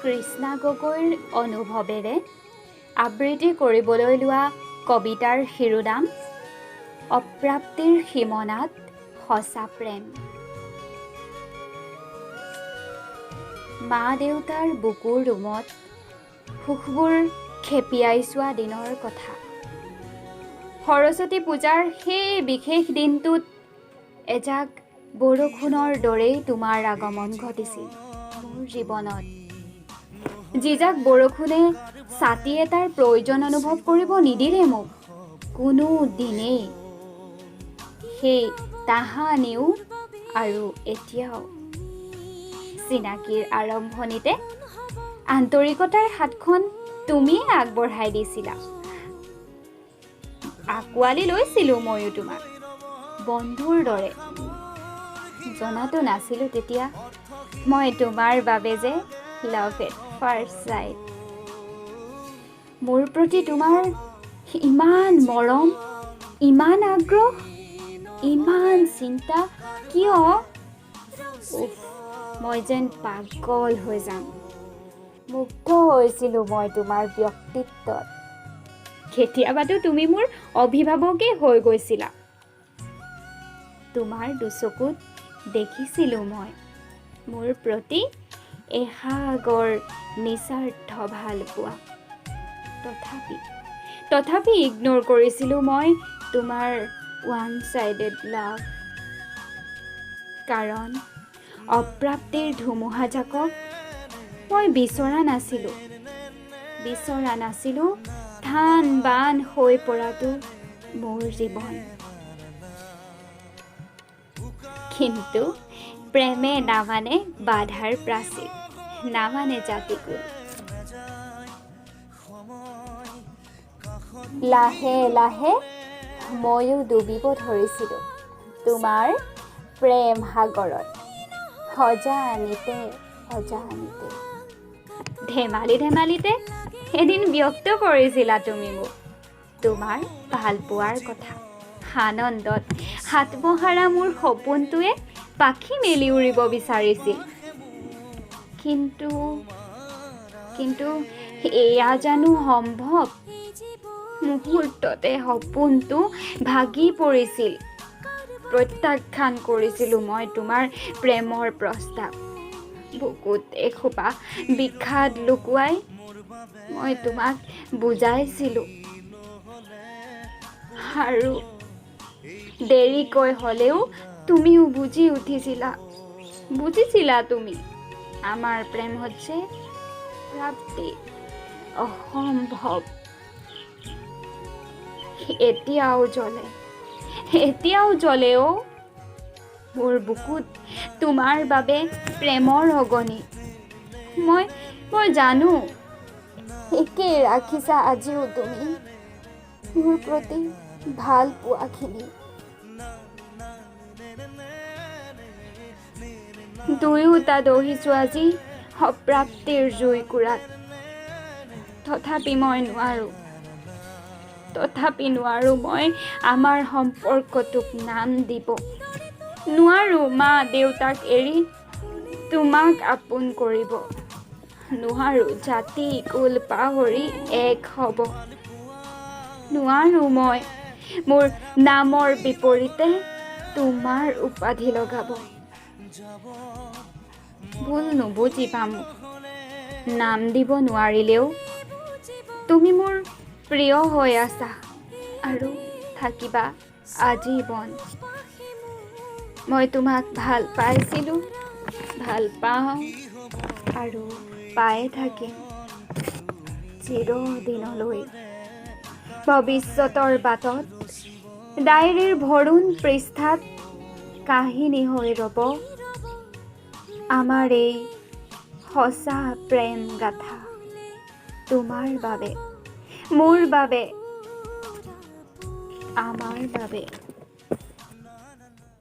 কৃষ্ণা গগৈৰ অনুভৱেৰে আবৃত্তি কৰিবলৈ লোৱা কবিতাৰ শিৰোনাম অপ্ৰাপ্তিৰ সীমনাত সঁচা প্ৰেম। মা দেউতাৰ বুকুৰ ৰুমত সুখবোৰ খেপিয়াই চোৱা দিনৰ কথা। সৰস্বতী পূজাৰ সেই বিশেষ দিনটোত এজাক বৰষুণৰ দৰেই তোমাৰ আগমন ঘটিছিল মোৰ জীৱনত। যিজাক বৰষুণে ছাতি এটাৰ প্ৰয়োজন অনুভৱ কৰিব নিদিলে মোক কোনো দিনেই, সেই তাহানিও আৰু এতিয়াও। চিনাকিৰ আৰম্ভণিতে আন্তৰিকতাৰ হাতখন তুমিয়ে আগবঢ়াই দিছিলা। আঁকোৱালি লৈছিলোঁ ময়ো তোমাক বন্ধুৰ দৰে। জনাতো নাছিলোঁ তেতিয়া মই তোমাৰ বাবে যে লাভ এট ফাৰ্ষ্ট চাইট। মোৰ প্ৰতি তোমাৰ ইমান মৰম, ইমান আগ্ৰহ, ইমান চিন্তা কিয়? উফ, মই যেন পাগল হৈ যাম। মুগ্ধ হৈছিলোঁ মই তোমাৰ ব্যক্তিত্বত। কেতিয়াবাতো তুমি মোৰ অভিভাৱকেই হৈ গৈছিলা। তোমাৰ দুচকুত দেখিছিলোঁ মই মোৰ প্ৰতি এসাগৰ নিস্বাৰ্থ ভালপোৱা। তথাপি তথাপি ইগন'ৰ কৰিছিলোঁ মই তোমাৰ ওৱান চাইডেড লাভ। কাৰণ অপ্ৰাপ্তিৰ ধুমুহাজাকক মই বিচৰা নাছিলোঁ, বিচৰা নাছিলোঁ থান বান হৈ পৰাটো মোৰ জীৱন। কিন্তু প্ৰেমে নামানে বাধাৰ প্ৰাচীৰ, নামানে জাতিকুল। লাহে লাহে ময়ো ডুবিব ধৰিছিলোঁ তোমাৰ প্ৰেম সাগৰত, অজানিতে অজানিতে। ধেমালি ধেমালিতে এদিন ব্যক্ত কৰিছিলা তুমি মোক তোমাৰ ভালপোৱাৰ কথা। আনন্দত হাতমহাৰা মোৰ সপোনটোৱে পাখি মেলি উৰিব বিচাৰিছিল। কিন্তু কিন্তু এয়া জানো সম্ভৱ? মুহূৰ্ততে সপোনটো ভাগি পৰিছিল। প্ৰত্যাখ্যান কৰিছিলোঁ মই তোমাৰ প্ৰেমৰ প্ৰস্তাৱ। বুকুত এসোপা বিষাদ লুকুৱাই মই তোমাক বুজাইছিলোঁ, আৰু দেৰিকৈ হ'লেও তুমিও বুজি উঠিছিলা। বুজিছিলা তুমি আমাৰ প্ৰেম হৈছে প্ৰাপ্তি অসম্ভৱ। এতিয়াও জ্বলে, এতিয়াও জ্বলে অ' মোৰ বুকুত তোমাৰ বাবে প্ৰেমৰ অগনি। মই মই জানো একেই ৰাখিছা আজিও তুমি মোৰ প্ৰতি ভাল পোৱাখিনি। দুয়োটা দহিছোঁ আজি অপ্ৰাপ্তিৰ জুইকুৰাত। তথাপি মই নোৱাৰোঁ, তথাপি নোৱাৰোঁ মই আমাৰ সম্পৰ্কটোক নাম দিব। নোৱাৰোঁ মা দেউতাক এৰি তোমাক আপোন কৰিব। নোৱাৰোঁ জাতি কুল পাহৰি এক হ'ব। নোৱাৰোঁ মই মোৰ নামৰ বিপৰীতে তোমাৰ উপাধি লগাব। ভুল নুবুজিবা মোক, নাম দিব নোৱাৰিলেও তুমি মোৰ প্ৰিয় হৈ আছা আৰু থাকিবা আজীৱন। মই তোমাক ভাল পাইছিলোঁ, ভাল পাওঁ আৰু পাই থাকিম চিৰদিনলৈ। ভৱিষ্যতৰ বাটত ডায়েৰীৰ ভৰুণ পৃষ্ঠাত কাহিনী হৈ ৰ'ব আমাৰ এই সঁচা প্ৰেম গাথা। তোমাৰ বাবে, মোৰ বাবে, আমাৰ বাবে।